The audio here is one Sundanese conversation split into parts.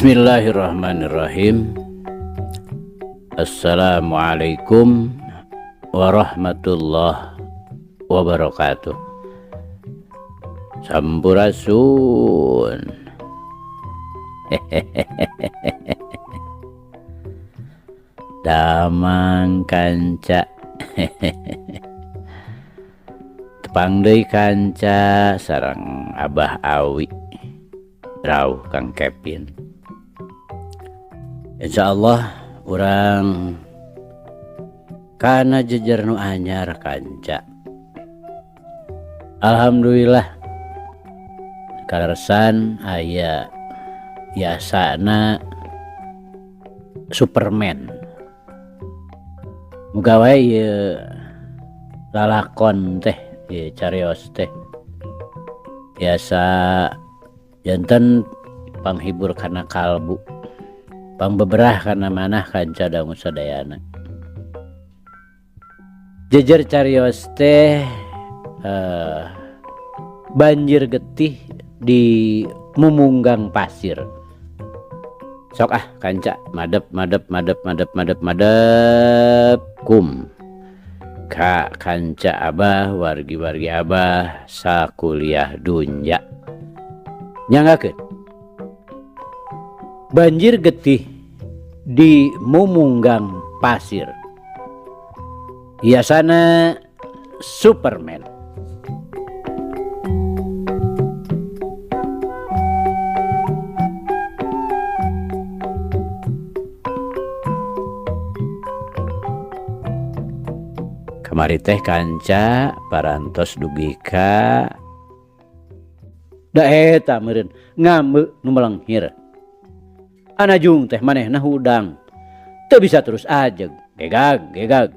Bismillahirrahmanirrahim. Assalamualaikum warahmatullahi wabarakatuh. Sampurasun. Damang kanca. Tepang deui kanca sareng Abah Awi Rauh Kang Kevin. Insyaallah urang kana jejer nu anyar kanca. Alhamdulillah kaleresan aya biasana Superman. Muga wae ieu lalakon teh ieu carios teh biasa janten panghibur kana kalbu, pangbeberah kana manah kanca dangu sadayana. Jejer carios teh banjir getih di mumunggang pasir. Sok ah kanca madep madep madep madep madep madep kum ka kanca abah wargi-wargi abah sakuliah dunya. Nyanggakeun banjir getih di mumunggang pasir. Hiasana Superman. Kamari teh kanca parantos dugi ka da eta meureun ngambeu nu melenghir. Anajung teh manehna hudang. Teu bisa terus ajeg, gegag gegag.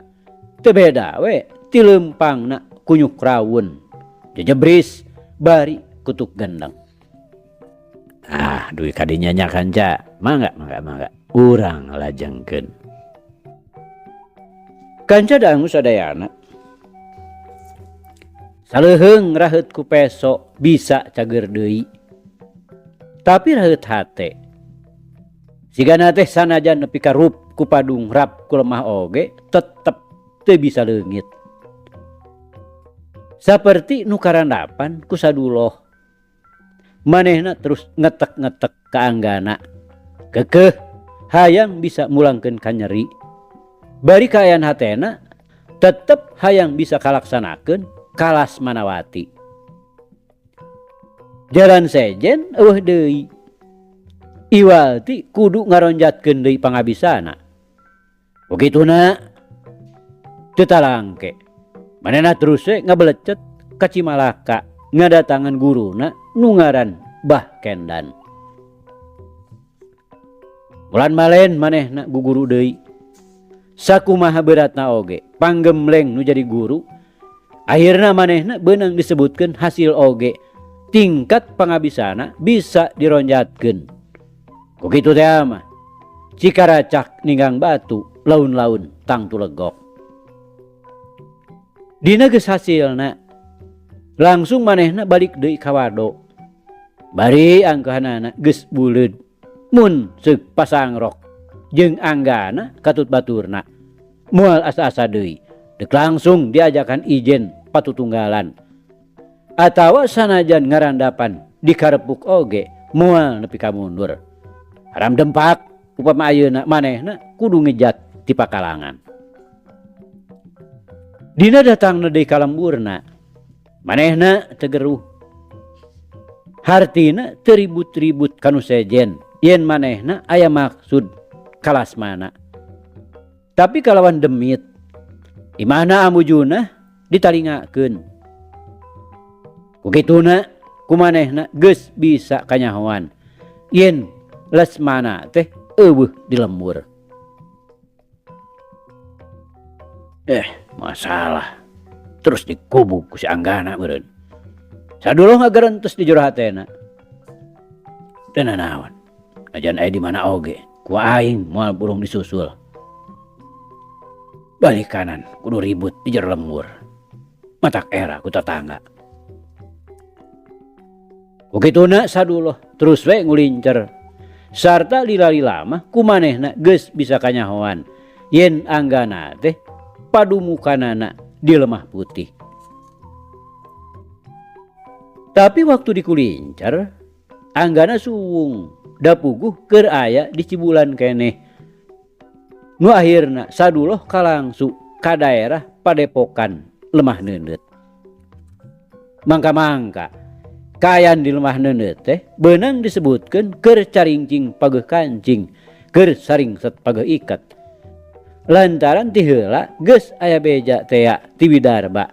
Teu beda we ti leumpangna kunyuk rawun. Jejebris bari kutuk gendeng. Ah, dugi ka dinya nya kanca. Mangga mangga mangga urang lajengkeun. Kanca dangu sadayana. Saleuheung raheut ku peso bisa cager deui. Tapi raheut hate. Sigana teh sanajan nepi ka rup ku padung rap ku lemah oge tetep teu bisa leungit. Saperti nu karandapan ku saduloh. Manehna terus ngetek-ngetek ka anggana. Kekeh hayang bisa mulangkeun ka nyeri. Bari kaayaan hatena tetep hayang bisa kalaksanakeun kalas manawati. Jalan sejen eueuh deui. Iwalti kudu ngaronjatkeun deui pangabisana. Begituna teu talangke. Manehna terus we ngabelecet ka Cimalaka ngadatangan guruna nu ngaran Bah Kendan. Mulan malen manehna guguru deui. Sakumaha beratna oge panggemleng nu jadi guru. Akhirna manehna beunang disebutkeun hasil oge tingkat pangabisana bisa dironjatkeun. Ku kitu teh mah cikaracak ninggang batu laun-laun tangtu legok. Dina geus hasilna langsung manehna balik deui ka wado. Bari angkehanana geus buleud mun seuk pasangrok jeung anggana katut baturna moal asa-asa deui deuk langsung diajakan ijen patutunggalan atawa sanajan ngarandapan dikarepuk oge moal nepi ka mundur. Haram dempak upama ayeuna manehna kudu ngejat ti pakalangan. Dina datangna deui ka lemburna manehna teu geruh. Hartina teu ribut-ribut ka nu sejen yen manehna aya maksud kalas mana. Tapi kalawan demit imahna amujuna ditalingakeun. Ku kituna kumanehna geus bisa kanyahoan yen Lesmana teh eueuh di lembur. Masalah terus dikubuk ku si Anggana meureun. Saduloh ngagerentes di jero hatena. Teu nanaon. Najan aya di mana oge, ku aing moal burung disusul. Balik kanan kudu ribut di jero lembur. Matak era ku tetangga. Ku kituna saduloh terus we ngulincer. Sarta lila-lila mah ku manehna geus bisa kanyahoan yen Anggana teh padumukanana di Lemah Putih. Tapi waktu dikulincar Anggana suwung da puguh keur aya di Cibulan keneh. Nu akhirna Saduloh kalangsu ka daerah Padepokan Lemah Neundeut. Mangka-mangka kaayaan di Lemah Neundeut teh beunang disebutkeun keur caringcing pageuh kancing, keur saringset pageuh iket. Lantaran ti heula geus aya beja tea ti Widarba.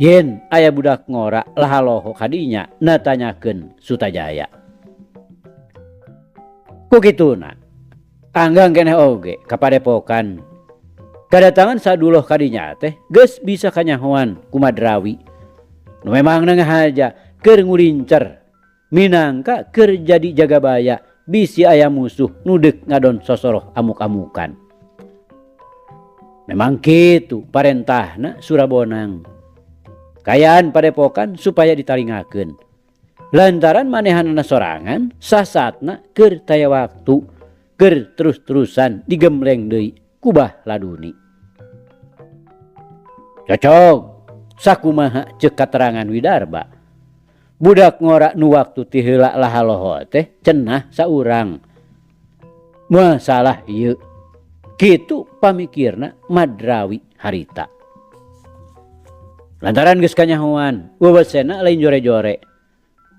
Yen aya budak ngora lahaloho kadinya natanyakeun Sutajaya. Ku kituna anggang keneh oge ka padepokan. Kadatangan Saduloh kadinya teh geus bisa kanyahoan ku Madrawi. Nu memangna ngahaja keur ngulincer minangka keur jadi jagabaya bisi aya musuh nu deuk ngadon sosoroh amuk-amukan. Memang kitu parentahna Surabonang. Kayaan padepokan supaya ditalingakeun. Lantaran manehanana sorangan sasatna keur taya waktu keur terus-terusan digembleng deui ku Bah Laduni. Cocok sakumaha ceuk katerangan Widarba. Budak ngora nu waktu ti heula lahaloho teh cenah saurang. Moal salah ieu. Kitu pamikirna Madrawi harita. Lantaran geus kanyahoan, wewesena lain jore-jore.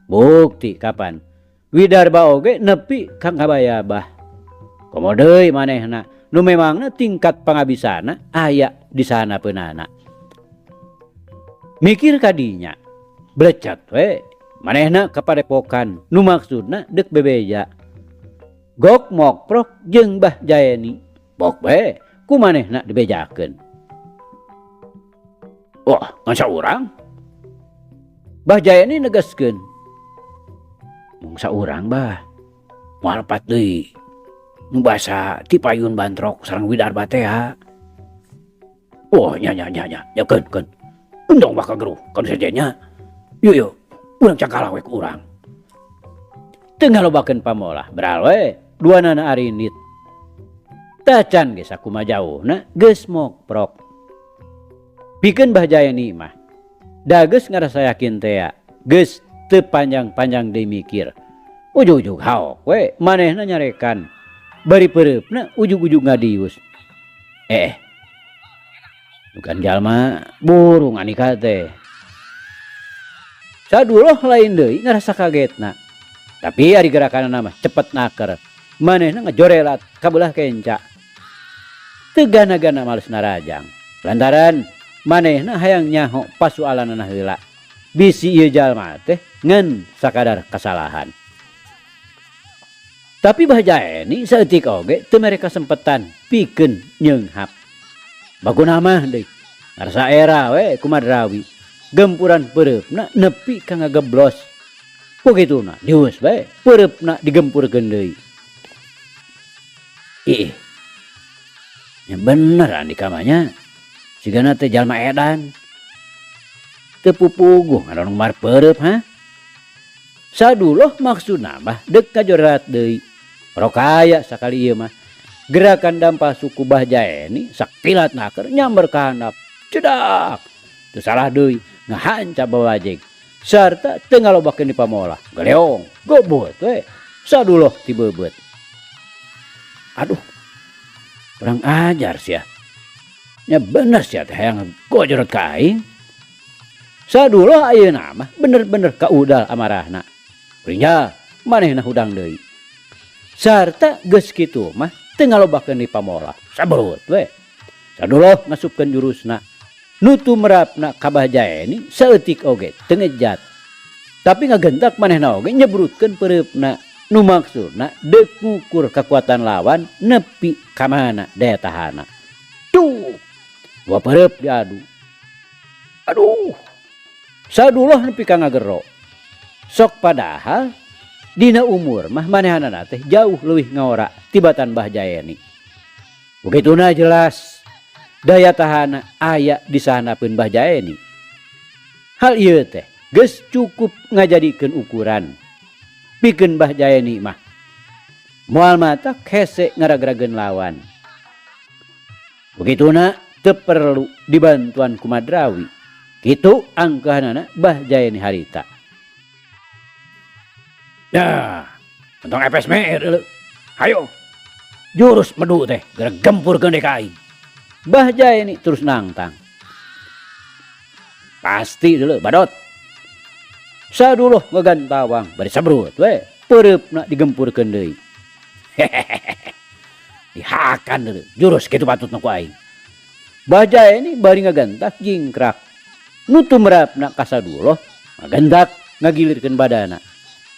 Bukti kapan Widarba oge nepi ka ngabayabah. Komo deui manehna nu memangna tingkat pangabisana aya di sana peunana. Mikir kadinya, blecat we manehna ka padepokan nu maksudna deuk bebeja. Gok mokprok jeung Bah Jaeni, bok bae ku manehna dibejakeun. Wah, ngan saurang. Bah Jaeni negaskeun. Mung saurang bah. Moal lepat deui. Nu basa ti payun bantrok sareng Widarba teh ha. Wah, nya nya nya nya, nya keun keun. Endong bakal geruh kan sejenya. Yuk yuk, urang cakalah we ku urang. Teu ngalobakeun pamolah, beral we duanana arindit. Tacan ge sakumaha jauhna geus mokprok. Pikeun Bah Jaeni mah da geus ngarasa yakin tea, geus teu panjang-panjang deui mikir. Ujug-ujug haok we manehna nyarekan. Bari peureupna ujug-ujug ngadius. Bukan jalma burung Andika teh. Saduloh lain deui ngarasa kagetna. Tapi ari gerakanna mah cepet naker. Manehna ngajorelat ka beulah kenca. Teu gana-gana males narajang. Lantaran manehna hayang nyaho pasualanana heula. Bisi ieu jalma teh ngan sakadar kasalahan. Tapi Bah Jaeni saeutik oge teu mere kasempetan pikeun nyeunghap. Baguna mah deui ngarasa era we ku Madrawi. Gempuran peureupna nepi ka ngageblos. Ku kituna dius bae peureupna digempurkeun deui. Ih. Nya bener Andika mah nya. Sigana teh jalma edan. Teu pupuguh ngadon mar peureub ha. Saduloh maksudna mah deuk kajorat deui. Rokaya sakali ieu mah. Gerakan dampal suku Bah Jaeni sakilat naker nyamber ka handap. Cedak. Teu salah deui ngahanca bawajeg. Sarta teu ngalobakeun di pamolah. Geleong, gobot we. Saduloh ti beubeut. Aduh. Kurang ajar sia. Nya bener sia teh hayang ngagojorot ka aing. Saduloh ayeuna mah bener-bener kaudal amarahna. Urinya manehna hudang deui. Sarta geus kitu mah teu ngalobakeun di pamolah. Sabelut we. Saduloh ngasupkeun jurusna. Nu tumrapna ka Bah Jaeni saeutik oge teu ngejat. Tapi ngagentak manehna oge nyebrutkeun peureupna. Nu maksudna deuk ngukur kakuatan lawan nepi ka mana daya tahana. Duh, dua peureub diadu. Aduh, Saduloh nepi ka ngagero. Sok padahal dina umur mah manehanana teh jauh leuwih ngora tibatan Bah Jaeni. Begituna jelas daya tahana aya di sahanapeun Bah Jaeni. Hal ieu teh geus cukup ngajadikeun ukuran pikeun Bah Jaeni mah. Moal matak hese ngaragrageun lawan. Begituna teu perlu dibantuan ku Madrawi. Kitu angkehanana Bah Jaeni harita. Dah, entong epes meer deuleu. Hayo. Jurus medu teh geura gempurkeun deui ka aing. Bah Jaeni terus nangtang. Pasti deuleu badot. Saduluh ngagantawang bari sabrut we peureupna digempurkeun deui. Hehehe. Dihakan deuleu jurus kitu patutna ku aing. Bah Jaeni bari ngagentak jingkrak. Nu tumrapna ka Saduloh ngagentak ngagilirkeun badana.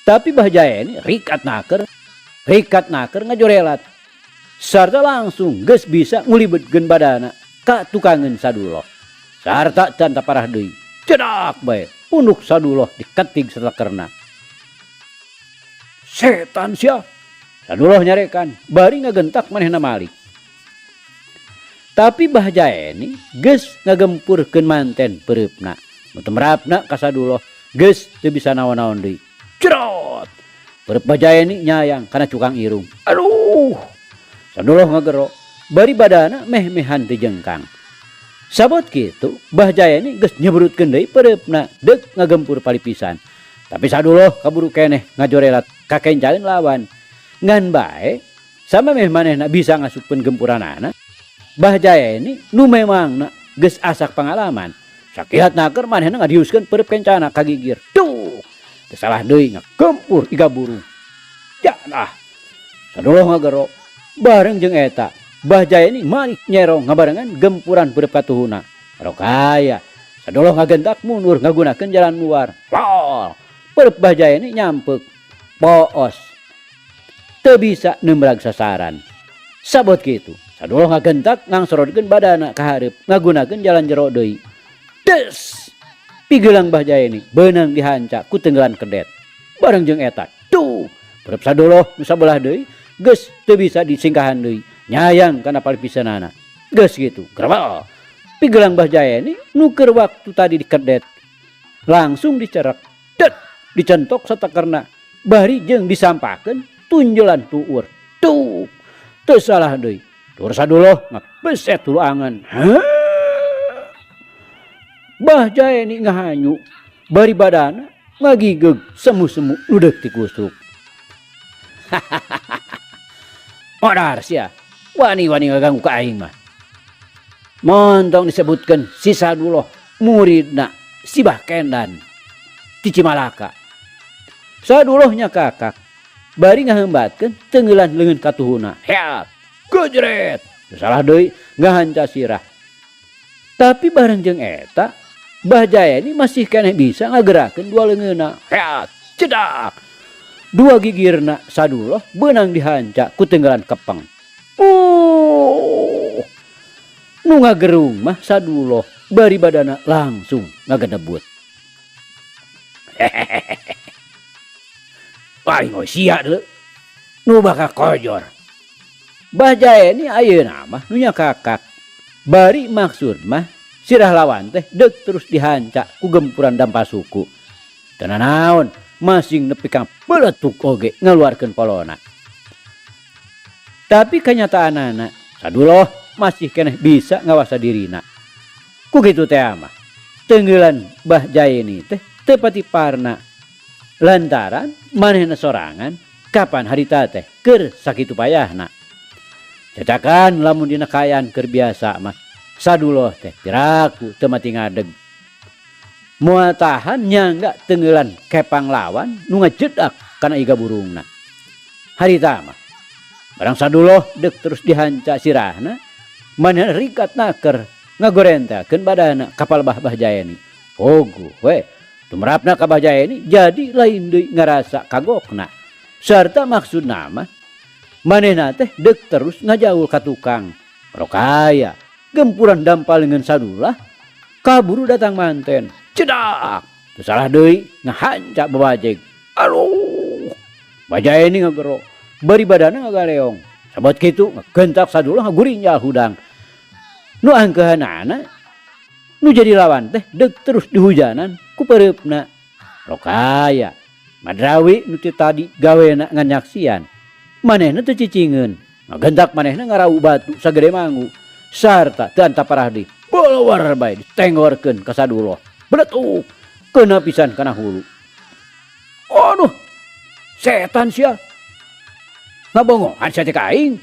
Tapi Bah Jaeni rikat naker, rikat naker ngajorelat. Sarta langsung geus bisa ngulibetkeun badana ka tukangeun Saduloh. Sarta can taparah deui. Cedak bae punduk Saduloh diketig satakerna. Setan sia. Saduloh nyarekan bari ngagentak manehna malik. Tapi Bah Jaeni geus ngagempurkeun manten peureupna. Nu tumrapna ka Saduloh geus teu bisa naon-naon deui. Cerot. Peureub Bah Jaeni nyayang kana cukang irung. Aduh. Saduloh ngagero bari badana meh-mehan teu jengkang. Sabot kitu Bah Jaeni geus nyebrutkeun deui peureupna deuk ngagempur palipisan. Tapi Saduloh kaburu keneh ngajorelat kakencaeun lawan. Ngan bae samemeh manehna bisa ngasupkeun gempuranana. Bah Jaeni nu memangna geus asak pangalaman. Sakiat naker manehna ngadiuskeun peureub kencana ka gigir. Duh, teu salah deui ngagempur iga burung. Janah. Saduloh ngagero bareng jeung eta. Bah Jaeni malik nyerong ngabarengan gempuran peureub katuhuna. Rokaya. Saduloh ngagentak mundur ngagunakeun jalan luar. Lol. Peureub Bah Jaeni nyampek. Poos. Teu bisa nembrag sasaran. Sabot kitu. Saduloh ngagentak ngangsorodkeun badana ka hareup ngagunakeun jalan jero deui. Des. Pigelang Bah Jaeni beunang dihanca ku tenggelan kedet. Bareng jeung eta. Duh. Peureub Saduloh nu sabelah deui geus teu bisa disingkahan deui. Nyayang kana palipisanana. Geus kitu. Grebel. Pigelang Bah Jaeni nu keur waktu tadi dikedet langsung dicerek. Det. Dicentok satakerna. Bari jeung disampakeun tunjulan tuur. Tuh. Teu salah deui. Tur Saduloh ngabeset hulu angan. Bah Jaeni ngahanyu bari badana ngagigeg semu-semu nu deuk tikusuk. Modar sia. Wani-wani ngaganggu ka aing mah. Montong disebutkeun si Saduloh muridna si Bah Kendan ti Cimalaka. Saduloh nya kakak bari ngaheumbatkeun teungeulan leungeun katuhuna. Heat, gejret. Salah deui ngahanca sirah. Tapi bareng jeung eta Bah Jaeni masih keneh bisa ngagerakeun dua leungeunna. Heat, cedak. Dua gigirna Saduloh beunang dihanca ku teungeulan kepeng. Nu ngagerung mah Saduloh bari badana langsung ngagenebut. Hehehe. Paling we sia deuleu. Nu bakal kojor. Bah Jaeni ayeuna mah nu nya kakak. Bari maksud mah sirah lawan teh deuk terus dihanca ku gempuran dampa suku. Teu nanaon masing nepi ka beletuk oge ngaluarkeun polona. Tapi kenyataanana Saduloh masih keneh bisa ngawasa dirina. Ku kitu teh mah teungeulan Bah Jaeni teh teu pati parna. Lantaran manehna sorangan kapan harita teh keur sakitu payahna. Cacakan lamun dina kaayaan keur biasa mah Saduloh teh piraku teu mati ngadeg. Moal tahan nyangga teungeulan kepang lawan nu ngajedak kana iga burungna. Harita mah barang Saduloh deuk terus dihanca sirahna manehna rikat naker ngagorentakeun badana kapal Bah Bah Jaeni. Oguh we tumrapna ka Bah Jaeni jadi lain deui ngarasa kagokna. Sarta maksudna mah manehna teh deuk terus ngajaul ka tukang. Rokaya gempuran dampal leungeun Sadulah kaburu datang manten. Cedak. Teu salah deui ngahanca babajeg. Aduh. Bah Jaeni ngagero bari badana ngagaleong. Sabot kitu ngagentak Sadulah ngagurinjal hudang. Nu angkeuhanana nu jadi lawan teh deuk terus dihujanan ku peureupna. Rokaya Madrawi nu ti tadi gawena nganyaksian. Manehna teu cicingeun. Ngagentak manehna ngarau batu sagede mangu. Sarta teu antaparah deui. Bolowar bae ditenggorkeun ka Saduloh. Beletuk keuna pisan kana hulu. Aduh, setan sia. Ngabongohan sia teh ka aing.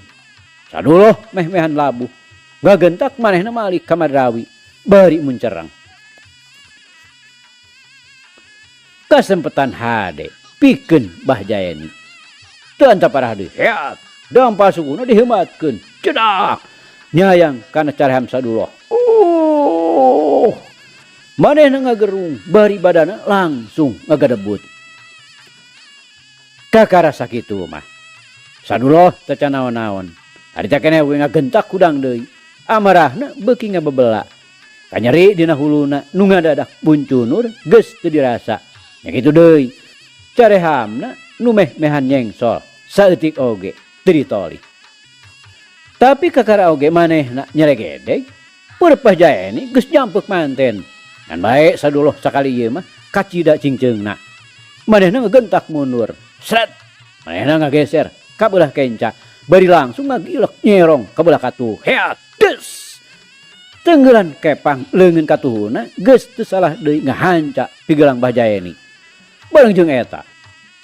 Saduloh meh-mehan labuh. Ngagentak manehna malik ka Madrawi bari muncereng. Kasempetan hade pikeun Bah Jaeni. Teu antaparah deui heat dampal sukuna diheumatkeun. Cedak nyayang kana careham Saduloh. Manehna ngagerung bari badana langsung ngagadebut. Kakara sakitu mah. Saduloh teu can naon-naon. Ari teh keneh we ngagentak hudang deui. Amarahna beuki ngabebela. Kanyeri dina huluna nu ngadadak buncunur geus teu dirasa. Nya kitu deui. Carehamna nu meh-mehan nyengsol saeutik oge teu ditoli. Tapi kakara oge manehna nyeregedeg, purpah Jaeni geus nyampek manten. Ngan bae Saduloh sakali ieu mah kacida cingceungna. Manehna ngagentak mundur. Sret! Manehna ngageser ka beulah kenca, bari langsung ngagilek nyerong ka beulah katuh. Heat! Des! Tenggelan kepang leungeun katuhuna geus teu salah deui ngahanca pigelang Bah Jaeni. Bareng jeung eta,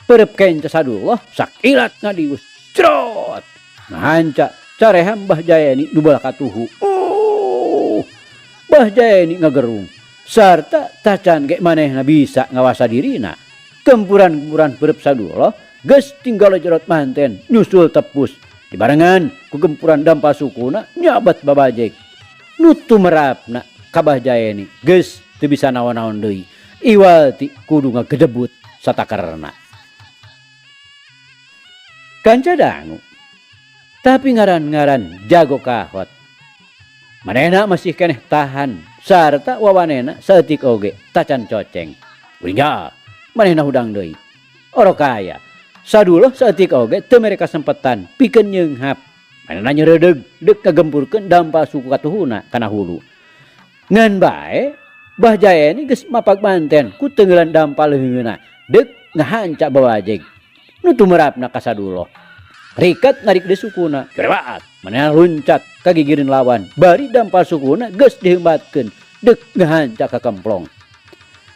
perep kenca Saduloh sakilat ngadius. Crot! Ngahanca careham Bah Jaeni nu beulah katuhu. Bah Jaeni ngagerung. Sarta tacan ge manehna bisa ngawasa dirina. Gempuran-gempuran perep Saduloh geus tinggal jerot manten nyusul tepus. Dibarengan ku gempuran dampal sukuna nyabat babajek. Nu tumerapna ka Bah Jaeni geus teu bisa naon-naon deui. Iwal ti kudu ngagedebut satakerna. Kanca dangu. Tapi ngaran-ngaran jago kahot. Manehna masih keneh tahan sarta wawanena saeutik oge tacan coceng. Uringgal manehna hudang deui. Orok kaya Saduloh saeutik oge teu mere kasempetan pikeun nyeunghap. Manehna nyereudeg deuk ngagempurkeun dampal suku katuhuna kana hulu. Ngan bae Bah Jaeni geus mapag manten ku teungeulan dampal leungeunna deuk ngahanca bawajeg. Nu tumerapna ka Saduloh. Rikat narik deui sukuna. Cerewaat manehna luncat ka gigireun lawan bari dampal sukuna geus diheumbatkeun deuk ngahanca ka kemplong.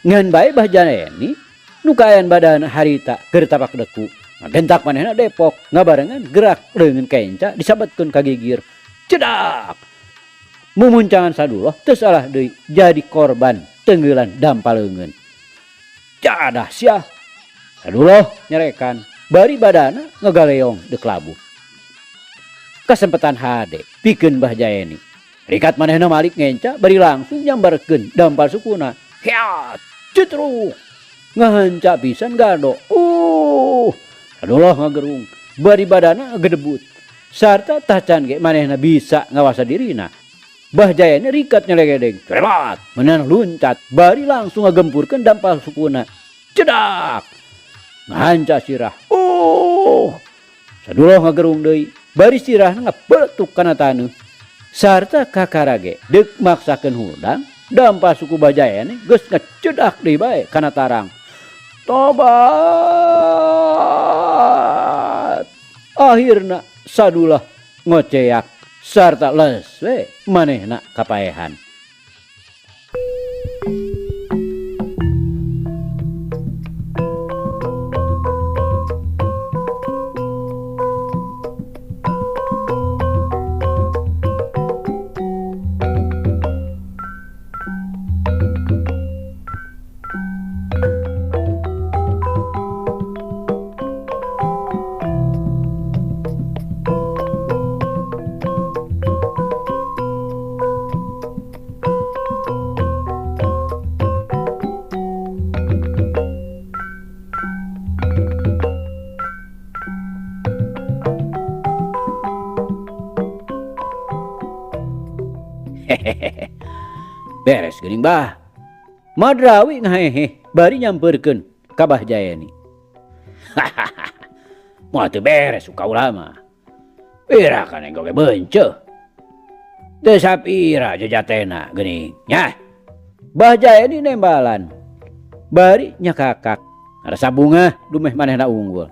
Ngan bae Bah Jaeni nu kaayaan badan harita keur tapak deku. Ngagentak manehna depok ngabarengan gerak leungeun kenca disabetkeun ka gigir. Cedak! Mumuncangan Saduloh teu salah deui jadi korban teungeulan dampal leungeun. Jadah sia! Saduloh nyerekan bari badana ngagaleong deuk labuh. Kasempetan hade pikeun Bah Jaeni. Rikat manehna malik ngenca bari langsung nyambarkeun dampal sukuna. Heat! Cetruk! Ngahanca pisan gado. Saduloh ngagerung bari badana gedebut. Sarta tacan ge manehna bisa ngawasa dirina. Bah Jaeni rikat nyelegedeg. Cerebat! Manehna luncat bari langsung ngagempurkeun dampal sukuna. Cedak! Ngahanca sirah. Saduloh ngagerung deui bari sirahna ngabeletuk kana taneuh. Sarta kakara ge deuk maksakeun hudang dampal suku Bah Jaeni geus ngecedak deui bae kana tarang. Tobat! Akhirna Sadulah ngoceak sarta les we manehna kapaehan. Hehehe. Beres geuning bah. Madrawi ngahehe bari nyampeurkeun ka Bah Jaeni. Hahaha. Moal teu beres ku kaula mah. Pira kana engko ge beunceuh. Teu sapira jejatena geuning nya. Bah Jaeni nembalan. Bari nyakakak. Ngarasa bungah dumeh manehna unggul.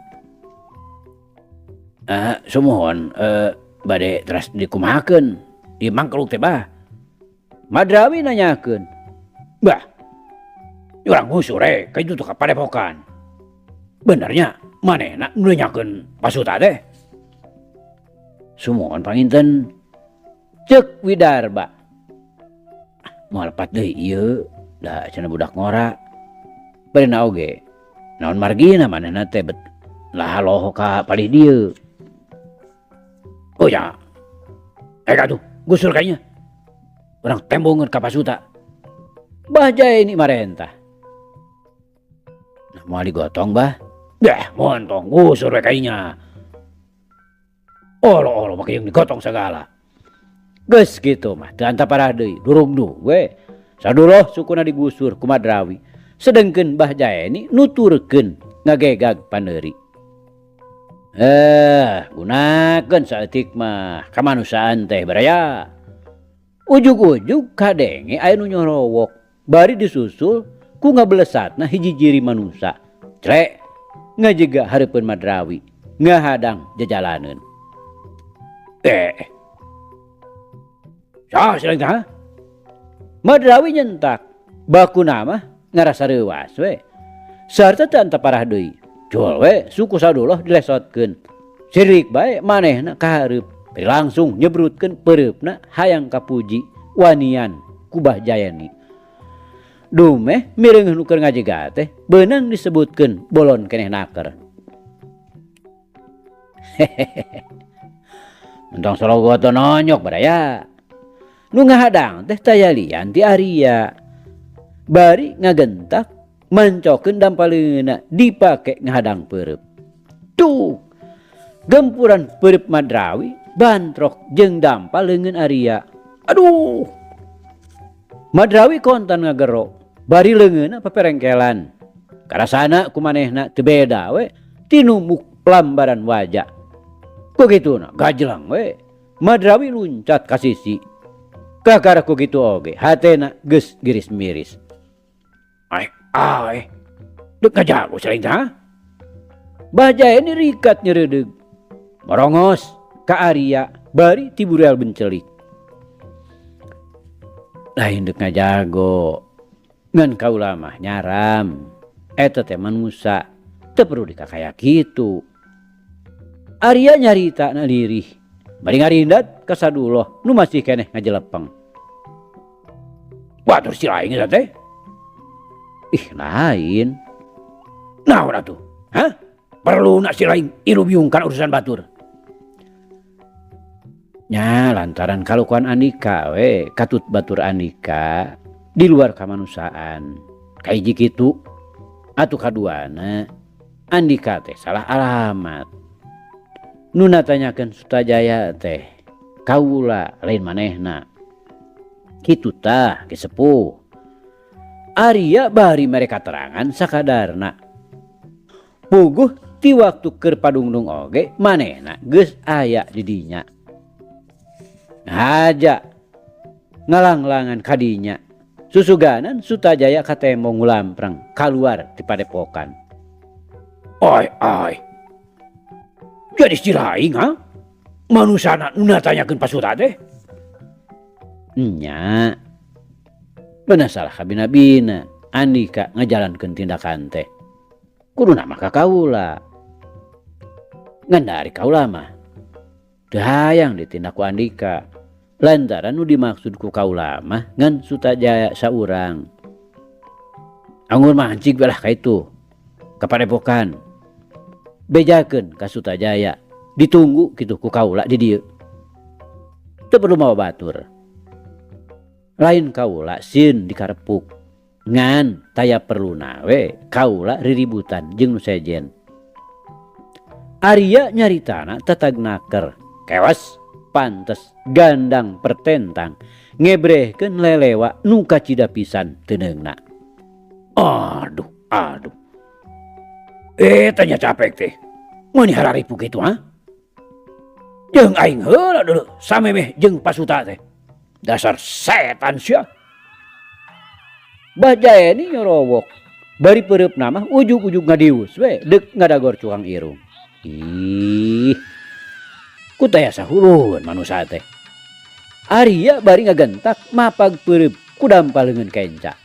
Sumuhun bade teras dikumahakeun ieu mangkeluk teh bah. Madrawi nanyakeun. Bah, urang ngusur we ka ditu ka padepokan. Benernya manehna nu nanyakeun pasuta teh. Sumuhun panginten ceuk Widarba. Moal lepat deui ieu da cenah budak ngora. Barina oge naon margina manehna teh bet lah loho ka palih dieu. Oh ya, atuh gusur kayaknya. Urang tembongeun ka pasuta. Bah Jaeni marentah. Nah, moal digotong bah. Deh, montong gusur we kayaknya. Olo-olo make jeung digotong sagala. Geus kitu mah teu antaparah deui, durugdug we. Saduloh sukuna digusur ku Madrawi. Sedengkeun Bah Jaeni nuturkeun ngagegag paneuri. Gunakeun saeutik mah kamanusiaan teh baraya. Ujug-ujug kadenge aya nu nyorowok, bari disusul ku ngabelesatna hiji jiri manusa. Crek ngajega hareupeun Madrawi, ngahadang jajalaneun. Saha si lain teh, ha? Madrawi nyentak, bakuna mah ngarasa reuwas we. Sarta teu antaparah deui. Jol we suku Saduloh dilesotkeun. Sirik bae manehna ka hareup. Bari langsung nyebrutkeun peureupna hayang kapuji wanian ku Bah Jaeni. Dumeh mireungeuh nu keur ngajega teh beunang disebutkeun bolon keneh naker. Hehehe. Mentong sologoto nonyok baraya. Nu ngahadang teh taya lian ti Arya. Bari ngagentak mancokeun dampaleuna dipake ngahadang peureub. Tuh, gempuran peureub Madrawi bantrok jeung dampal leungeun Arya. Aduh. Madrawi kontan ngagero, bari leungeunna paperengkelan. Karasana ku manehna teu beda we tinumuk lambaran wajah. Kugituna gajlang we. Madrawi luncat ka sisi. Kakara ku kitu oge hatena geus giris-miris. Ai, ai. Deuk ngajago saling tah. Bah Jaeni rikat nyereudeg. Morongos ka Arya bari tiburel bencelik. Lain deuk ngajago. Ngan kaula mah nyaram. Eta teh manusa teu perlu dikakaya kitu. Arya nyarita na lirih. Bari ngarindat ka Saduloh nu masih keneh ngajelepeng. Batur si lain eta teh. Ih, lain. Naon atuh? Hah? Perlu nak si lain ilubiungkan urusan batur. Nya lantaran kalakuan Andika we katut batur Andika di luar kamanusiaan. Kahiji kitu atuh kaduana Andika teh salah alamat. Nu natanyakeun Sutajaya teh kaula lain manehna. Kitu tah ki sepuh. Arya bari mere katerangan sakadarna. Puguh ti waktu keur padungdung oge manehna geus aya di dinya. Haja ngalanglangan kadinya. Susuganan Sutajaya katembong ngulampreng kaluar ti padepokan. Oi oi. Jadi si lain, ha? Manusana nu natanyakeun pasuta teh? Nya. Bener salah kabina-bina Andika ngajalankeun tindakan teh. Kuduna mah ka kaula. Ngan dari kaula mah teu hayang ditindak ku Andika. Lantaran nu dimaksud ku kaula mah ngan Sutajaya saurang. Anggur mah hancig belah ka itu. Ka padepokan. Bejakeun ka Sutajaya. Ditunggu kitu ku kaula di dieu. Teu perlu mawa batur. Lain kaula sieun dikarepuk. Ngan taya perluna we kaula riributan jeung nu sejen. Arya nyaritana tetag naker. Kewas pantes gandang pertentang ngebrehkeun lelewa nu kacida pisan teuneungna. Aduh, aduh. Tanya capek teh. Meuni hararipu kitu, ha? Jeung aing heula dulu samemeh jeung pasuta teh. Dasar setan sia. Bah Jaeni nyorowok. Bari peureupna mah ujug-ujug ngadius we deuk ngadagor cukang irung. Ih. Ku taya sahulun manusa teh. Arya bari ngagentak mapag peureup ku dampal leungeun kenca.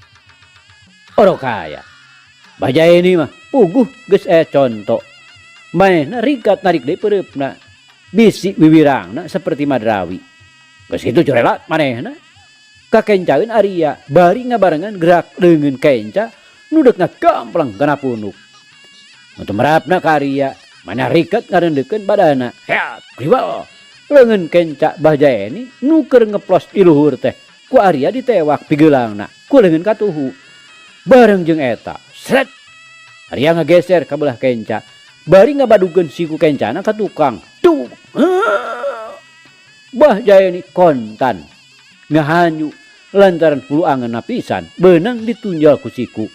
Orok kaya. Bah Jaeni mah puguh geus aya conto. Manehna rikat narik deui peureupna. Bisi wiwirangna seperti madrawi. Geus kitu corelat manehna. Kakencaeun Arya bari ngabarengan gerak leungeun kenca nu deuk ngagamplang kana punuk. Nu tumerapna ka Arya, manehna rikat ngareundeukeun badana. Heat, riwal. Leungeun kenca Bah Jaeni nu keur ngeplos di luhur teh ku Arya ditewak pigeulangna ku leungeun katuhu. Bareng jeung eta, sret. Arya ngageser ka beulah kenca, bari ngabadugeun siku kencana ka tukang. Duh. Bah Jaeni kontan ngahanyu lantaran hulu angeunna pisan beunang ditunjal ku siku.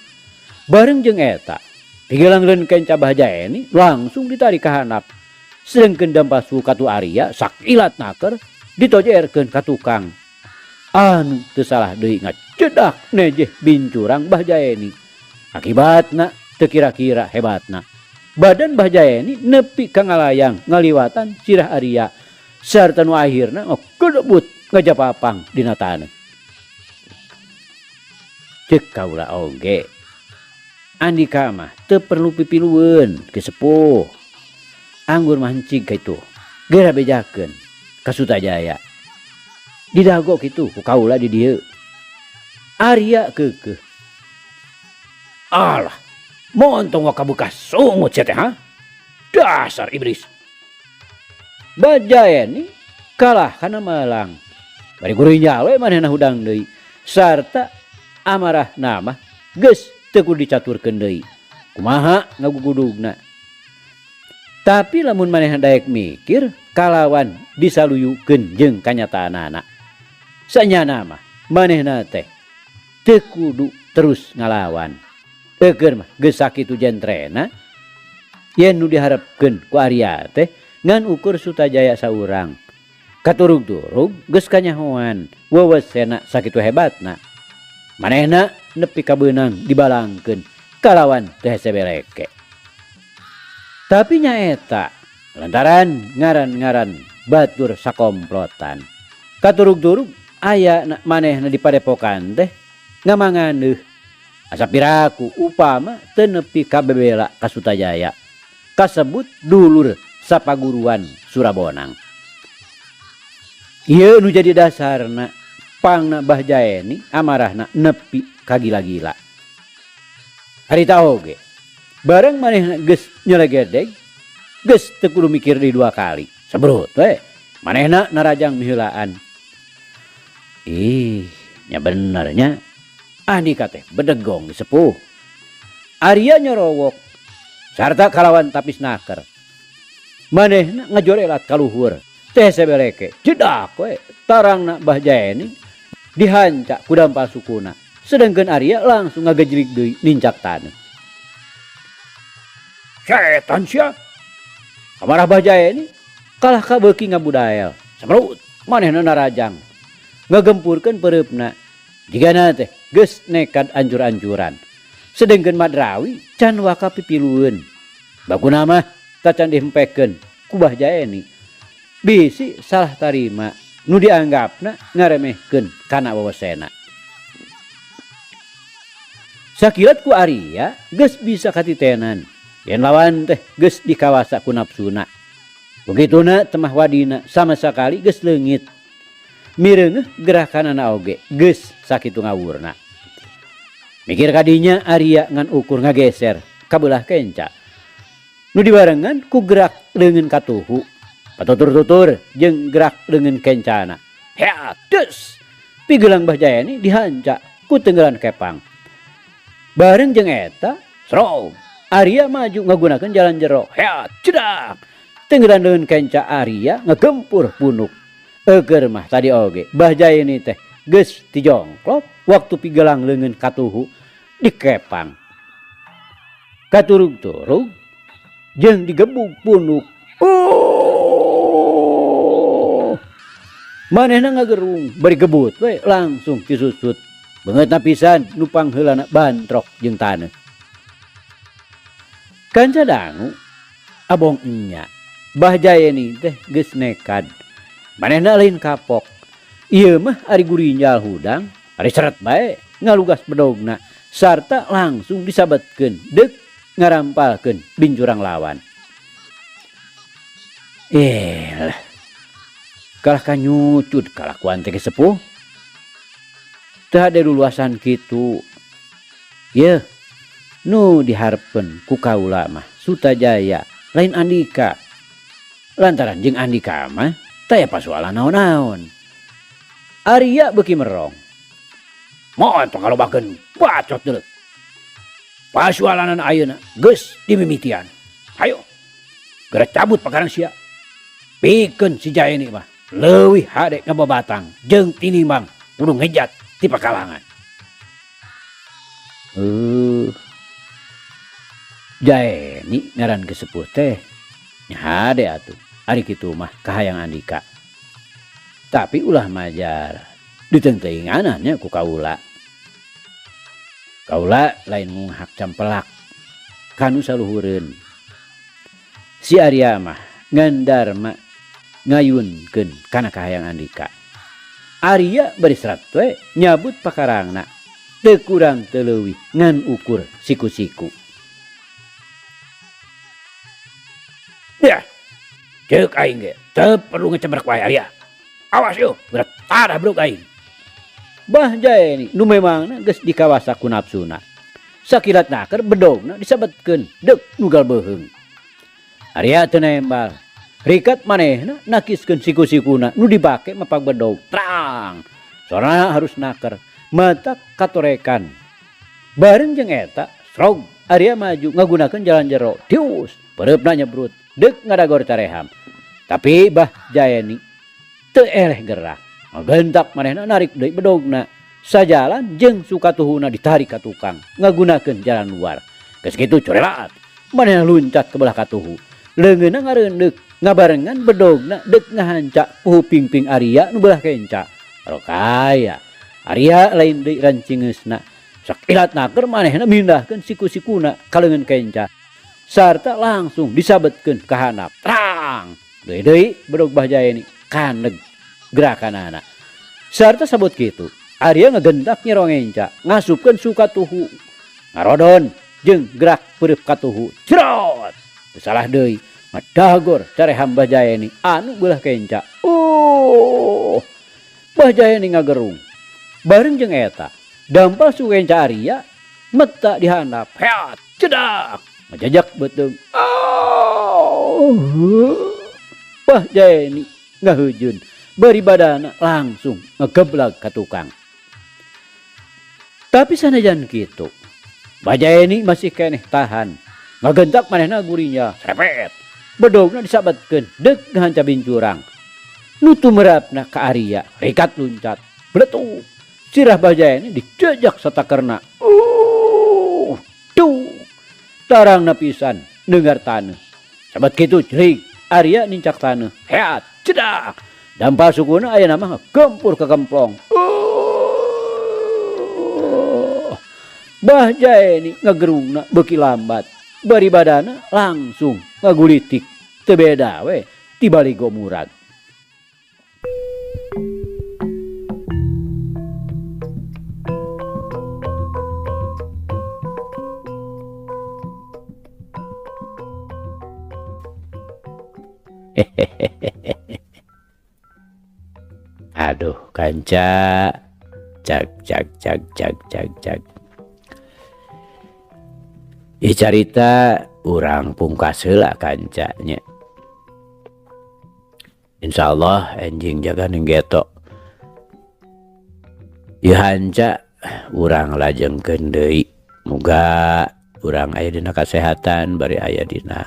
Bareng jeung eta, pigelang leungeun kenca Bah Jaeni langsung ditarik ka handap. Sedengkeun dampal suku katu Arya sakilat naker ditojerkeun ka tukang. Anu teu salah deui ngacedak nejeh bincurang Bah Jaeni. Akibatna teu kira-kira hebatna. Badan Bah Jaeni nepi ka ngalayang ngaliwatan sirah Arya sarta nu akhirna ngedebut ngajapapang dina taneuh. Ceuk kaula oge. Andika mah teu perlu pipilueun ki sepuh. Anggur mah encig kitu. Geura bejakeun ka Sutajaya. Didago kitu ku kaula di dieu. Arya keukeuh. Alah, montong waka bekas sungut sia teh ha? Dasar iblis. Bah Jaeni kalah kana malang. Bari gurinya we manehna hudang deui. Sarta amarahna mah geus teu kudu dicaturkeun deui. Kumaha ngagugudugna. Tapi lamun manehna daek mikir kalawan disaluyukeun jeung kanyataanana. Sanyana mah manehna teh teu kudu terus ngalawan. Eukeun mah geus sakitu jentrena yen nu diharepkeun ku Arya teh ngan ukur Sutajaya saurang. Katurug-turug geus kanyahoan wewesena sakitu hebatna. Manehna nepi ka beunang dibalangkeun kalawan teu hese beleke. Tapi nyaeta lantaran ngaran-ngaran batur sakomplotan. Katurug-turug aya manehna di padepokan teh ngamanganeuh. Asa piraku upama teu nepi ka bebela ka Sutajaya. Kasebut dulur sapaguruan Surabonang. Ieu nu jadi dasarna pangna Bah Jaeni amarahna nepi ka gila-gila. Harita oge bareng manehna geus nyelegedeg geus teu kudu mikir deui dua kali. Sebrut we manehna narajang miheulaan. Ih, nya bener nya. Andika teh bedegong sepuh. Arya nyorowok sarta kalawan tapis naker. Manehna ngajorelat ka luhur. Teh sebeleke cedak we tarangna Bah Jaeni dihanca ku dampal sukuna. Sedengkeun Arya langsung ngagejlig deui nincak taneuh. Setan sia. Kamarah Bah Jaeni kalah ka beuki ngabudael. Semrut manehna narajang ngagempurkeun peureupna. Jigana teh geus nekad anjur-anjuran. Sedengkeun Madrawi can waka pipilueun. Baguna mah tacan dihempekeun ku Bah Jaeni. Bisi salah tarima nu dianggapna ngaremehkeun kana wewesena. Sakilat ku Arya geus bisa katitenan. Yen lawan teh geus dikawasa ku nafsuna. Begituna temah wadina sama sakali geus leungit. Mireungeuh gerakanana oge geus sakitu ngawurna. Mikir kadinya Arya ngan ukur ngageser ka beulah kenca. Nu dibarengan ku gerak leungeun katuhu. Patutur-tutur jeung gerak leungeun kencana. Hea, des. Pigelang Bah Jaeni dihanca ku tenggelan kepang. Bareng jeung eta, srog. Arya maju ngagunakeun jalan jero. Hea, cedak. Tenggelan leungeun kenca Arya ngegempur punuk. Eukeun mah tadi oge Bah Jaeni teh geus tijongklok waktu pigelang leungeun katuhu dikepang. Katurug-turug jeung digebug punuk. Oh! Manehna ngagerung bari gebut we langsung disusut. Beungeutna pisan nu pangheulana bantrok jeung taneuh. Kanca dangu abong enya. Bah Jaeni teh geus nekad. Manehna lain kapok. Ieu mah ari gurinjal hudang, ari seret bae ngalugas bedogna sarta langsung disabetkeun deuk ngarampalkeun bincurang lawan. Eh lah. Kalah kanyucut kalakuan teh sepuh. Teu hade luluasan kitu. Yeuh, nu diharepkeun ku kaula mah Sutajaya lain Andika. Lantaran jeung Andika mah taya pasualan naon-naon. Arya beuki merong. Moal tong ngalobakeun bacot deuleu. Pasualanan ayeuna geus dimimitian. Hayo, geura cabut pakarang sia. Pikeun si Jaeni mah leuwih hade ngababatang jeung tinimbang kudu ngejat ti pakalangan. Jaeni ngaran gesepuh teh nya hade atuh ari kitu mah kahayang Andika. Tapi ulah majar diteungteuinganan nya ku kaula. Kaula lain ngunghak campelak kanu saluhureun. Si Arya mah ngan darma ngayunkeun kana kahayang Andika. Arya bari serat we nyabut pakarangna. Teu kurang teu leuwih ngan ukur siku-siku. Ya, ceuk aing ge teu perlu ngecebrek wae Arya. Awas yeuh, geura tadah bruk aing. Bah Jaeni nu memangna geus dikawasa ku nafsuna. Sakilat naker bedogna disabetkeun deuk nugal beuheung. Arya teu nembal. Rikat manehna nakiskeun siku-sikuna nu dibake mapag bedog. Trang. Sorana harus naker. Mata katorekan. Bareng jeung eta, srog Arya maju ngagunakeun jalan jero. Tius, pereupna nyebrut deuk ngadagor careham. Tapi Bah Jaeni teu eleh gerak. Ngagentak manehna narik deui bedogna. Sajalan jeung sukatuhuna ditarik ka tukang ngagunakeun jalan luar. Geus kitu curelaat. Manehna luncat ke belah katuhu. Leungeunna ngareundeuh ngabarengan bedogna deuk ngahanca puhu pingping Arya nu belah kenca. Rokaya Arya lain deui rancingeusna. Sakilat naker manehna mindahkeun siku-sikuna ka leungeun kenca. Sarta langsung disabetkeun ka handap. Trang! Deui-deui bedog Bah Jaeni kaneg gerakanana. Sarta sabut kitu, Arya ngagentak nyero ngenca, ngasupkeun sukatuhu. Ngarodon jeung gerak peureup katuhu. Cerot! Teu salah deui, ngadagor careham Bah Jaeni anu beulah kenca. Bah Jaeni ngagerung. Bareng jeung eta, dampal suku kenca Arya meta di handap. Heat, cedak, ngajajak beuteung. Oh! Bah Jaeni ngaheujun, bari badana langsung ngegeblag ka tukang. Tapi sanajan kitu, Bah Jaeni masih keneh tahan. Ngagentak manehna gurinya, serepet. Bedogna disabetkeun deuk ngahanca bincurang. Nu tumerapna ka Arya, rikat luncat, beletuk. Sirah Bah Jaeni dijejak satakerna. Tuh. Tarangna pisan neungar taneuh. Sabat kitu cerik, Arya nincak taneuh. Heat, cedak. Dampal sukuna ayeuna mah gempur ka kemplong. Bah Jaeni ngagerungna beuki lambat. Bari badana langsung ngagulitik. Teu beda we ti baligo murag. Aduh kanca, cak cak cak cak cak cak. Ieu carita urang pungkas heula kanca nya. Insyaallah enjing jaga ning geto. Ieu hanca urang lajengkeun deui. Muga urang aya dina kasehatan bari aya dina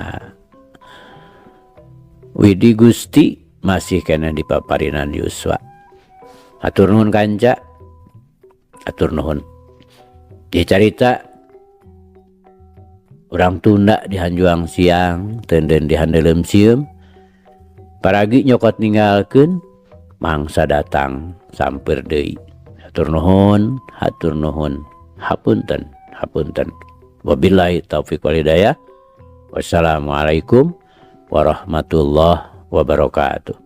Widi Gusti masih kena di paparinan Yuswa. Hatur nuhun kanca. Hatur nuhun. Ieu carita urang tunda di hanjuang siang, teunden di handeuleum sieum. Paragi nyokot ninggalkeun, mangsa datang samper deui. Hatur nuhun, hatur nuhun. Hapunten, hapunten. Wabillahi taufik wal hidayah. Wassalamualaikum Warahmatullahi wabarakatuh.